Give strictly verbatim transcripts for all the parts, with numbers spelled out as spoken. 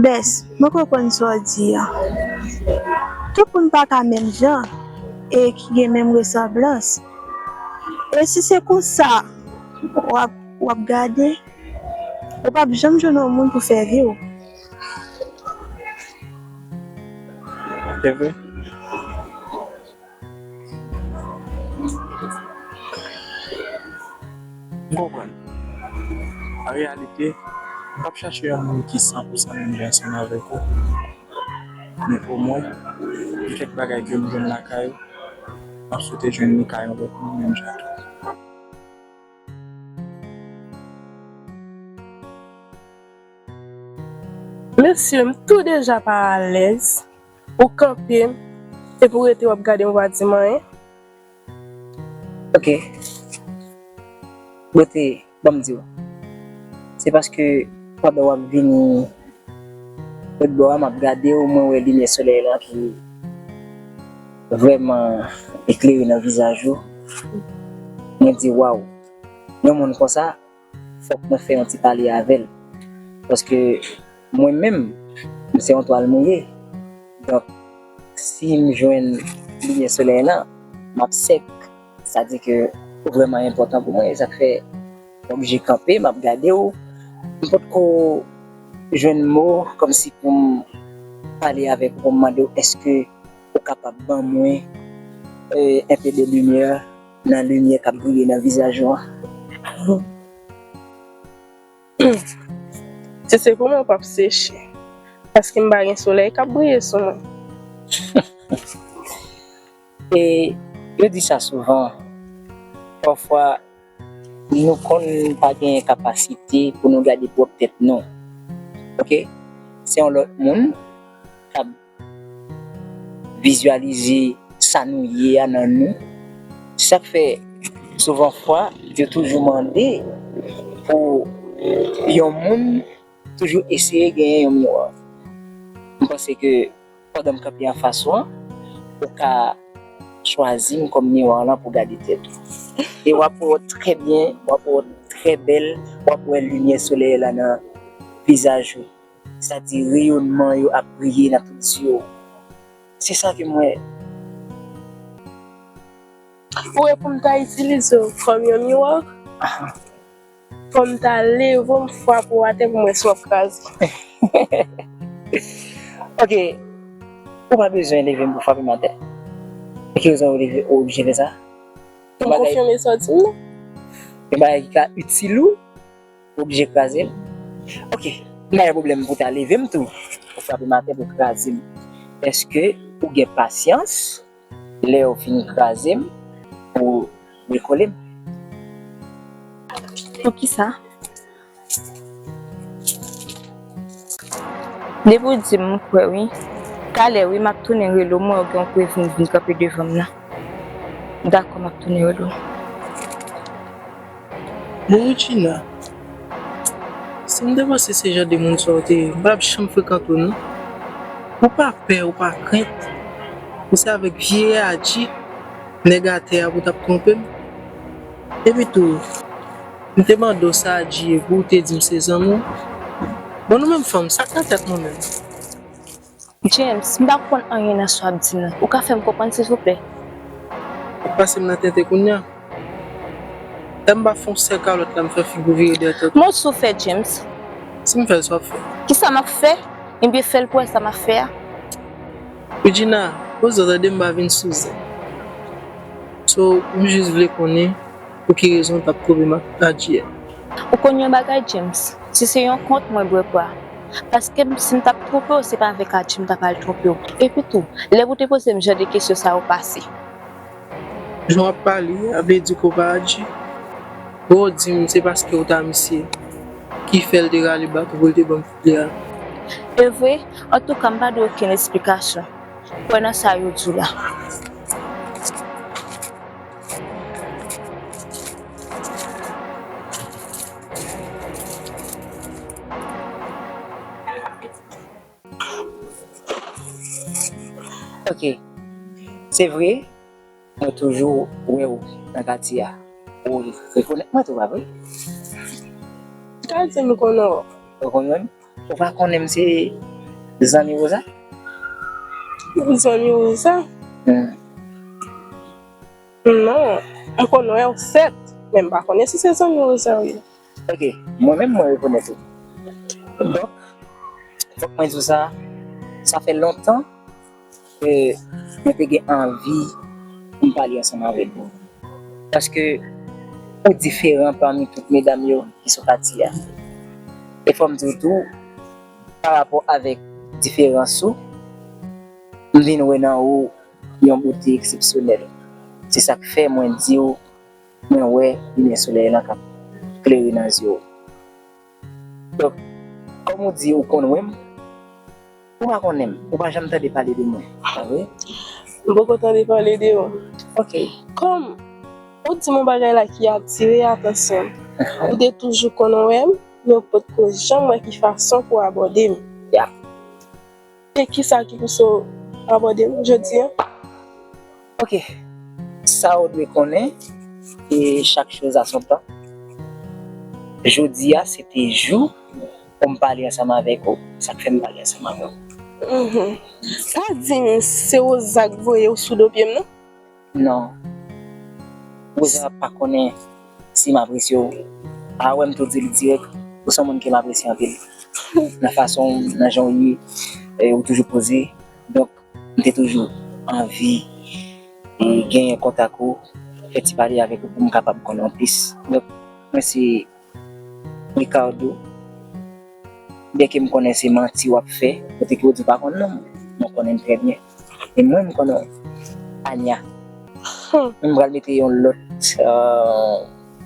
Bès, mwen konprann sa w di a. Tout moun pa ka menm jan e ki gen menm resanblans. E si se konsa w ap, w ap gade, ou p ap janm jwenn yon moun pou fè vi w. Se vre. M konprann. An reyalite, m p ap chache yon moun ki san pou san menm jan ansanm avèk ou. Men omwen, gen kèk bagay ke m jwenn lakay ou, m ap swete jwenn li kay yon lòt moun menm jan tou. Mesye, m tou deja pa alèz. Ou kanpe m, epi w rete w ap gade m, ou pa di m anyen. Ok. Bote, ban m di w. Se paske pandan w ap vini lòt bò a, m ap gade w, mwen wè limyè solèy lan ki vrèman eklere nan vizaj ou. Mwen di, waw, yon moun konsa, fòk mwen fè yon ti pale avè l. Paske mwen menm, m se yon twal mouye. Donk, si m jwenn limyè solèy lan, m ap sèk. Sa di ke ou vrèman enpòtan pou mwen. Sa k fè m oblije kanpe, m ap gade w. M potko jwenn mo kòmsi pou m pale avèk ou, pou m mande w, èske ou kapab ban mwen, euh, un peu de lumière nan limyè k ap briye nan vizaj ou an? Si se pou mwen, ou p ap seche. Paske m pa gen solèy k ap briye sou mwen. E yo di sa souvan. Pafwa, nou konn pa gen kapasite pou nou gade pwòp tèt nou. Ok? Se yon lòt moun k ap vizyalize sa nou ye a nan nou. Sa k fè, souvan fwa, yo toujou mande pou yon moun toujou eseye genyen yon miwa. M panse ke pandan m kanpe anfas ou an, ou ka chwazi m kòm miwa lan pou gade tèt ou. E w ap wè w trè byen, w ap wè w trè bèl, w ap wè limyè solèy la nan vizaj ou. Sa di reyònman yo ap briye nan tout zye w. Se sa ke m wè. Ou wè pou m ta itilize w kòm yon miwa? Fò m ta leve w, m frape w atè pou m wè si w ap kraze. Ok. Ou pa bezwen leve m pou frape m atè. E ki rezon ou leve, ou oblije fè sa? Pou m konfime sa w di m nan. Yon bagay ki ka itil ou, ou oblije kraze l. Ok. M pa gen pwoblèm pou w ta leve m tou. Pou frape m atè, pou w kraze m. Èske ou gen pasyans? Lè yo fin kraze m, pou rekole m. Poukisa? Depi w di m, m kwè wi. Talè wi, m ap tounen rele w, m wè w gen yon prevni vin kanpe devan m nan. Dakò, m ap tounen rele w. Bon, Regina, si m te panse se jan de moun sa w te ye, m pa t ap janm frekante w, non. Ou pa pè, ou pa krent. Ou se avèk vye Adji, nèg atè a, pou w t ap twonpe m. Epi tou, m te mande w sa Adji ye, pou w te di m se zanmi w. Bon, nou menm fanm, sa k nan tèt nou menm? James, m pa konprann anyen nan sa w ap di m nan. Ou ka fè m konprann, silvouplè? Ou pase m nan tenten kounye a. Lè m pa fè yon sèl kalòt la, m fè figi w vire dèyè tèt ou. Men w sou fè, James. Si m fè l, sa w ap fè? Kisa m ap fè? Ebyen, fè l pou w wè sa m ap fè a. Regina, poze w tande, m pa vin sou zen. So, m jis vle konnen pou ki rezon w t ap twonpe m ak Adji a. Ou konn yon bagay, James? Si se yon kont, mwen bwè pa. Paske m, si m t ap twonpe w, se pa avèk Adji m t ap al twonpe w. Epi tou, lè pou te poze m jan de kesyon sa yo pase. Jan w ap pale a, vle di ke w pa Adji? Bon, w di m se paske w ta misye ki fè l te rale bato pou l te ban m koulye a. E vre? Antouka, m pa dwe okenn esplikasyon. Kwè nan sa yo di w la. Ok. Se vre, mwen toujou wè w nan katye a. Ou rekonèt mwen tou, pa vre? Ka di m konnen w. Ou konnen m? Ou pa konnen m se zanmi Rosa? Zanmi Rosa? Hmm. Non, m konn wè w sèt, men m pa konnen si se zanmi Rosa w ye. Ok, mwen menm mwen rekonèt ou. Donk, fòk mwen di w sa, sa fè lontan ke mwen te gen anvi pou m pale ansanm avèk ou. Paske ou diferan pami tout medam yo ki sou katye a. E fò m di w tou, pa rapò avèk diferans ou, m vin wè nan ou yon bote eksepsyonèl. Se sa k fè mwen di w, mwen wè limyè solèy lan k ap klere nan zye w. Donk, kòm ou di ou konn wè m, ou pa konnen m, ou pa janm tande pale de mwen, pa vre? M poko tande pale de ou. Ok. Kòm ou di m yon bagay la ki atire atansyon m. Ou te toujou konn wè m, men ou potko janm wè ki fason pou abòde m. Ya. E kisa ki pouse w abòde m jodi a? Ok. Sa ou dwe konnen, e chaque chose a son temps. Jodi a, se te jou pou m pale ansanm avèk ou. Sa k fè m pale ansanm avè w. Mhm. Pa di m se Rosa k voye w sou do pye m, non? Non. Rosa pa konnen si m apresye w. A wè m tou di l dirèk, ou se yon moun ke m apresye anpil. Nan fason w, nan jan w ye, e ou toujou poze. Donk, m te toujou anvi e genyen kontak ou, fè ti pale avèk ou pou m kapab konnen w plis. Donk, mwen se Ricardo. Byenke m konnen se manti w ap fè, kote ke w di w pa konn non m, mwen konnen l trè byen. E mwen, m konnen w. Anya. Hmm. M pral mete yon lòt euh,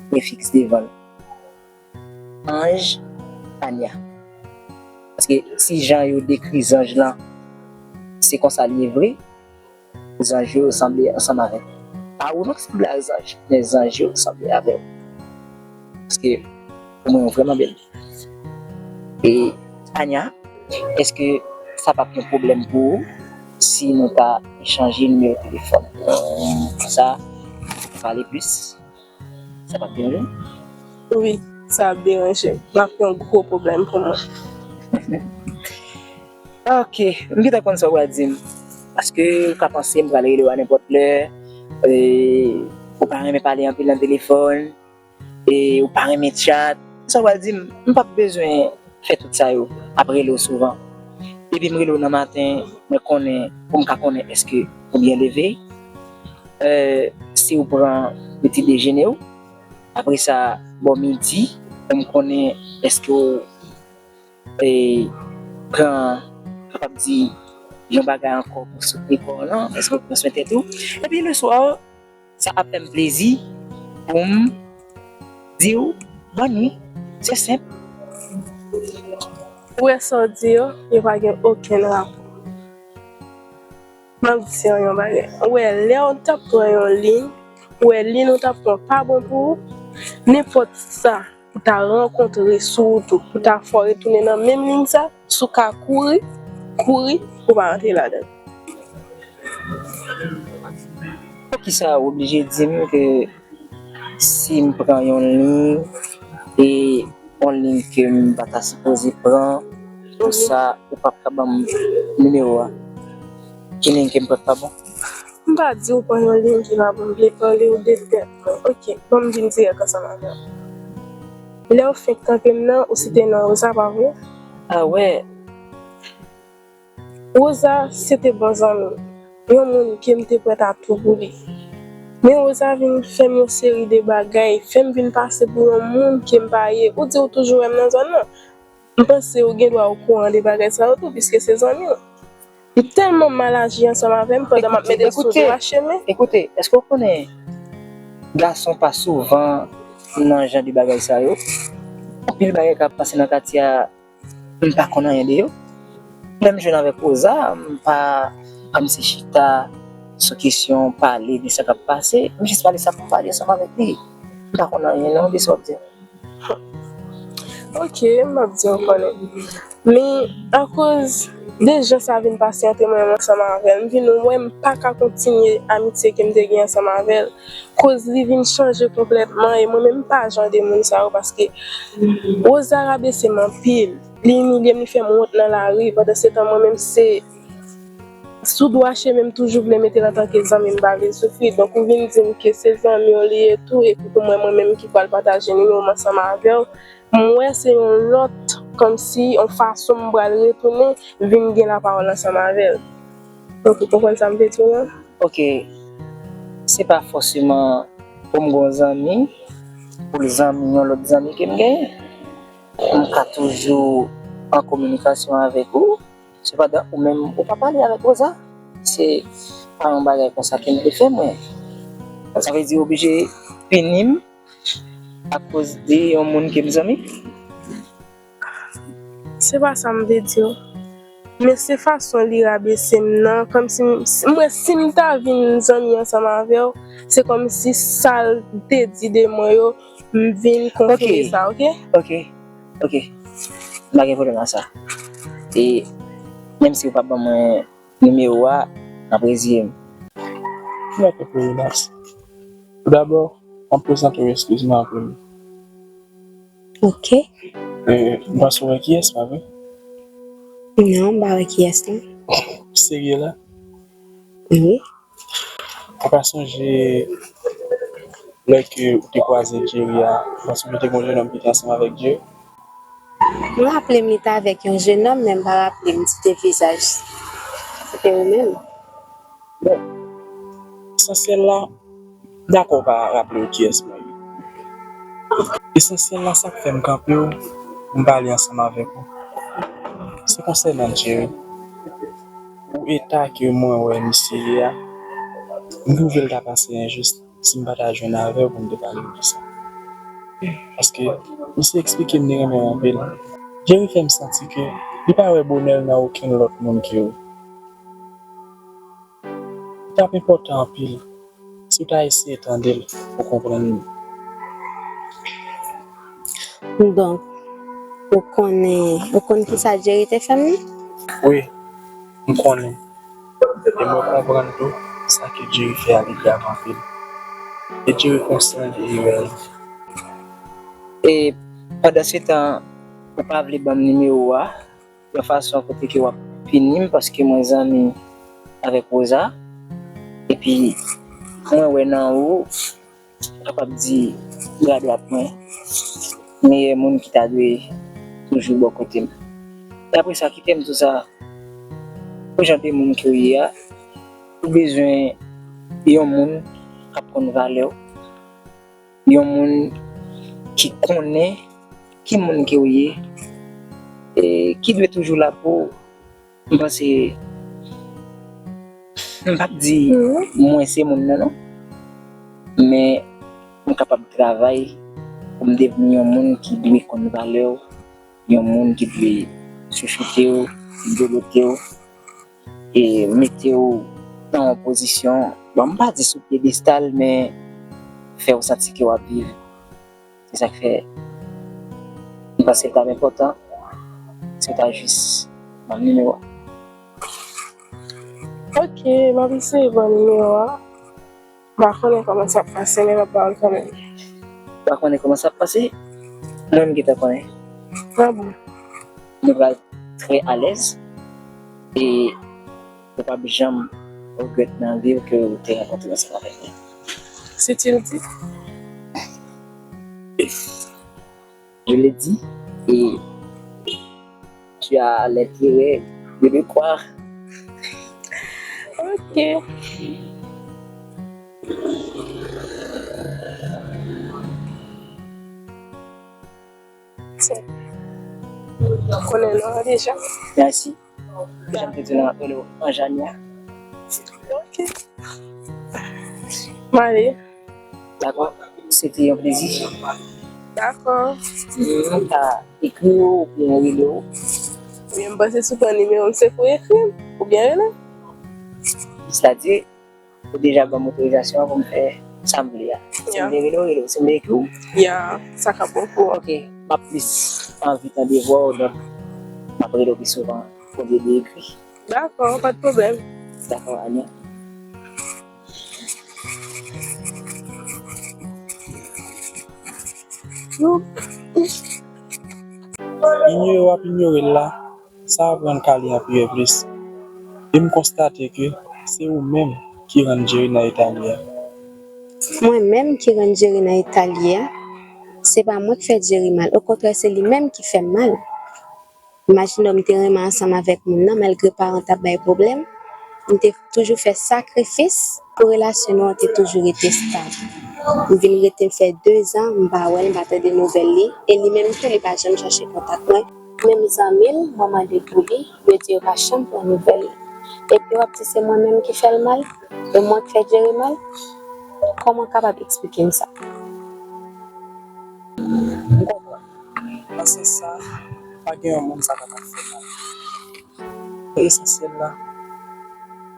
prefiks devan l. Ange Anya. Paske si jan yo dekri zanj lan, se konsa l ye vre, zanj yo sanble ansanm avè m. Pa ou non k sanble a zanj, men zanj yo sanble avè w. Paske pou mwen, ou vrèman bèl. E Anya, èske sa p ap yon pwoblèm pou ou si nou ta echanje nimewo telefòn? Konsa, pale plis. Sa p ap deranje w? Wi, sa ap deranje m. L ap yon gwo pwoblèm pou mwen. Ok, m gentan konn sa w pral di m. Paske ou ka panse m pral rele w a nenpòt lè, e, ou pa renmen pale anpil nan telefòn, e, ou pa renmen chat. Sa w pral di m, m p ap bezwen fè tout sa yo, ap rele w souvan. Depi m rele w nan maten, mwen konnen, pou m ka konnen èske ou byen leve, e, si w pran peti dejene w, apre sa, bò midi, pou m konnen èske w e, pran, kapab di, yon bagay ankò pou soutni kò w lan, èske w pran swen tèt ou? Epi leswa, sa ap fè m plezi pou m di w bòn nwi. Se senp. Ou wè sa w di yo, yo pa gen okenn rapò. M ap di w yon bagay. Ou wè, lè w t ap pran yon liy, ou wè liy ou t ap pran pa bon pou ou, nenpòt sa ou ta rankontre sou wout ou, pou ta fè w retounen nan menm liy sa, si w ka kouri, kouri, pou w pa rantre ladan l. Poukisa ou oblije di m ke si m pran yon liy, e yon liy ke m pa ta sipoze pran, pou sa, ou p ap ka ban m nimewo a? Ki liy ke m pran pa bon? M pa di w pran yon liy ki pa bon, m vle pale w de tèt mwen. Ok, ban m vin dirèk ansanm avè w. Lè w fenk kanpe m nan, ou site non Rosa, pa vre? A wè. Rosa se te bon zanmi m, yon moun ke m te prèt a tou pou li. Men Rosa vin fè m yon seri de bagay, fè m vin pase pou yon moun ke m pa ye. Ou di w toujou wè m nan zòn nan. M panse ou gen dwa okouran de bagay sa yo tou, piske se zanmi w. Li tèlman mal aji ansanm avè m pandan m ap mete l sou dwa chemen. Ekoute, èske w konnen gason pa souvan nan jan de bagay sa yo? Anpil bagay k ap pase nan katye a, m pa konn anyen de yo. Lè m jwenn avèk Rosa, m pa kòmsi chita sou kesyon pale de sa k ap pase. M jis pale sa pou m pale ansanm avèk li. M pa konn anyen non de sa w ap di a. Ok, m ap di w konnen. Men, akoz de jan sa vin pase ant mwen menm ansanm avè l, m vin wè m pa ka kontinye amitye ke m te gen ansanm avè l. Koz li vin chanje konplètman, e mwen menm m pa jan de moun sa yo, paske Rosa rabese m anpil. Li imilye m, li fè m wont nan lari. Pandan se tan, mwen menm, se sou dwa chemen m toujou vle mete l antanke zanmi m, m pa vle soufri. Donk, ou vin di m ke se zanmi w li ye tou, epi pou mwen, mwen menm ki pral pataje nimewo m ansanm avè w, m wè se yon lòt, kòmsi yon fason m pral retounen vin gen lapawòl ansanm avè l. Donk, ou konprann sa m vle di w lan? Ok, se pa fòseman pou m gen yon zanmi, pou l zanmi yon lòt zanmi ke m genyen. M ka toujou an kominikasyon avèk ou, sepandan, ou menm, ou pa pale avèk Rosa. Se pa yon bagay konsa ke m te fè, mwen. Sa vle di, ou oblije pini m akoz de yon moun ke m zanmi? Se pa sa m vle di w. Men se fason li rabese m nan, kòmsi m, si, mwen, si m ta vin zanmi ansanm avè w, se kòmsi sa l te di de mwen yo, m vin konfime sa, ok? Ok, ok. M pa gen pwoblèm ak sa. E menm si w pa ban mwen nimewo a, m ap reziye m. Mèt Leonidas. Toudabò, ann prezante w eskiz mwen an premye. Ok. E, m panse w wè kiyès, pa vre? Non, m pa wè kiyès, non. Serye la? Wi. Ou pa sonje lè ke ou te kwaze Jerry a, ou pa sonje te gen yon jennonm ki te ansanm avèk Jerry? M raple m li t avèk yon jennonm, men m pa raple m ti te vizaj. Se te ou menm. Bon, esansyèl la, m dakò w pa raple w kiyès mwen ye. Esansyèl la, sa k fè m kanpe w pou m pale ansanm avèk ou, se konsènan Jerry. Pou eta ke mwen wè misye ye a, m twouve l ta pase enjis si m pa ta jwenn avè w pou m te pale w de sa. Paske misye eksplike m li renmen w anpil. Jerry fè m santi ke li pa wè bonè l nan okenn lòt moun ke ou. Li t ap enpòtan anpil si w ta eseye tande l pou konprann li. Donk, ou konnen, ou konn kisa Jerry te fè m nan? Wi, m konnen. E mwen konprann tou, sa ke Jerry fè a li grav anpil. E Jerry konsyan de erè l. E pandan se tan, ou pa vle ban m nimewo a, yon fason kote ke w ap pini m paske mwen zanmi avèk Rosa. Epi, mwen wè nan ou, m kapab di, bra dwat mwen, meyè moun ki ta dwe toujou bò kote m. E apre sa, kite m di w sa, pou jan de moun ke w ye a, ou bezwen yon moun k ap konn valè w, yon moun ki konnen ki moun ke w ye, e ki dwe toujou la pou ou. M panse, m p ap di mwen se moun nan, non. Men, m kapab travay pou m devni yon moun ki dwe konn valè w, yon moun ki dwe chouchoute w, delote w, e mete w nan yon pozisyon, bon, m pa di sou pyedestal, men fè w santi ke w ap viv. Se sa k fè m panse l t ap enpòtan si w ta jis ban m nimewo a. Ok, m ap eseye ban w nimewo a. M pa konnen kòman sa ap pase, men m ap ba w l kanmenm. Ou pa konnen kòman sa ap pase? Mwen, m gentan konnen. Ah bon? Nou pral trè alèz e ou p ap janm regrèt nan vi w ke ou te rankontre ansanm avèk mwen. Si tu le dis. Je le dis et tu as l'intérêt de le croire. Ok. Konnen non an deja. Mèsi. Jan m te di w lan, m ap rele w Anjanya. Ok. M ale. Dakò. Se te yon plezi. Dakò. M ka ekri w oubyen rele w. Oubyen m panse si w pran nimewo m, se pou ekri m oubyen rele m. Sètadi, ou deja ban m otorizasyon an pou m fè Sa m vle a. Si m vle rele w, rele w. Si m vle ekri w. Ya, sa ka bon pou ou. Ok, m ap plis anvi tande vwa w, donk m ap rele w pi souvan olye de ekri. Dakò, pa de pwoblèm. Dakò, Ania. Inyore w ap inyore l la, sa ap rann ka li anpire plis. E m konstate ke se ou menm ki rann Jerry nan eta li a. Mwen menm ki rann Jerry nan eta li a? Se pa mwen k fè Jerry mal, okontrè, se li menm ki fè m mal. Imajine w, m te renmen ansanm avèk moun nan, malgre paran t ap bay pwoblèm. M te toujou fè sakrifis pou relasyon nou an te toujou rete stab. M vin rete, m fè dezan, m pa wè l, m pa tande nouvèl li. E li menm tou, li pa janm chache kontak mwen. Menm zanmi l, mwen mande pou li, yo di yo pa janm pran nouvèl li. Epi w ap di se mwen menm ki fè l mal? E mwen k fè Jerry mal? Kòman w kapab eksplike m sa? M konprann. Nan sans sa, pa gen yon moun sa pa t ap fè mal. Pou esansyèl la,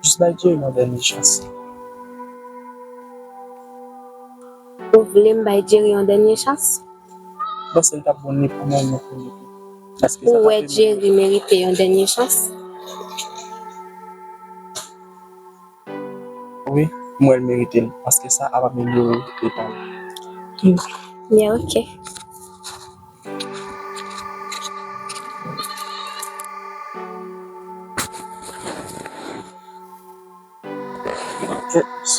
jis bay Jerry yon dènye chans. Ou vle m bay Jerry yon dènye chans? M panse l t ap bon ni pou mwen, ni pou li tou. Paske sa t ap ede. Ou wè Jerry merite yon dènye chans? Wi, m wè l merite l, paske sa ap amelyore eta l. Ya, ok. Kèt,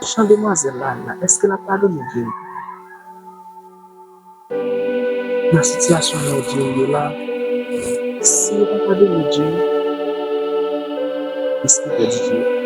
jan demwazèl la ye la, èske l ap padone Jerry? Nan sitiyasyon Jerry ye la, si yo pa padone Jerry, èske pèdi Jerry?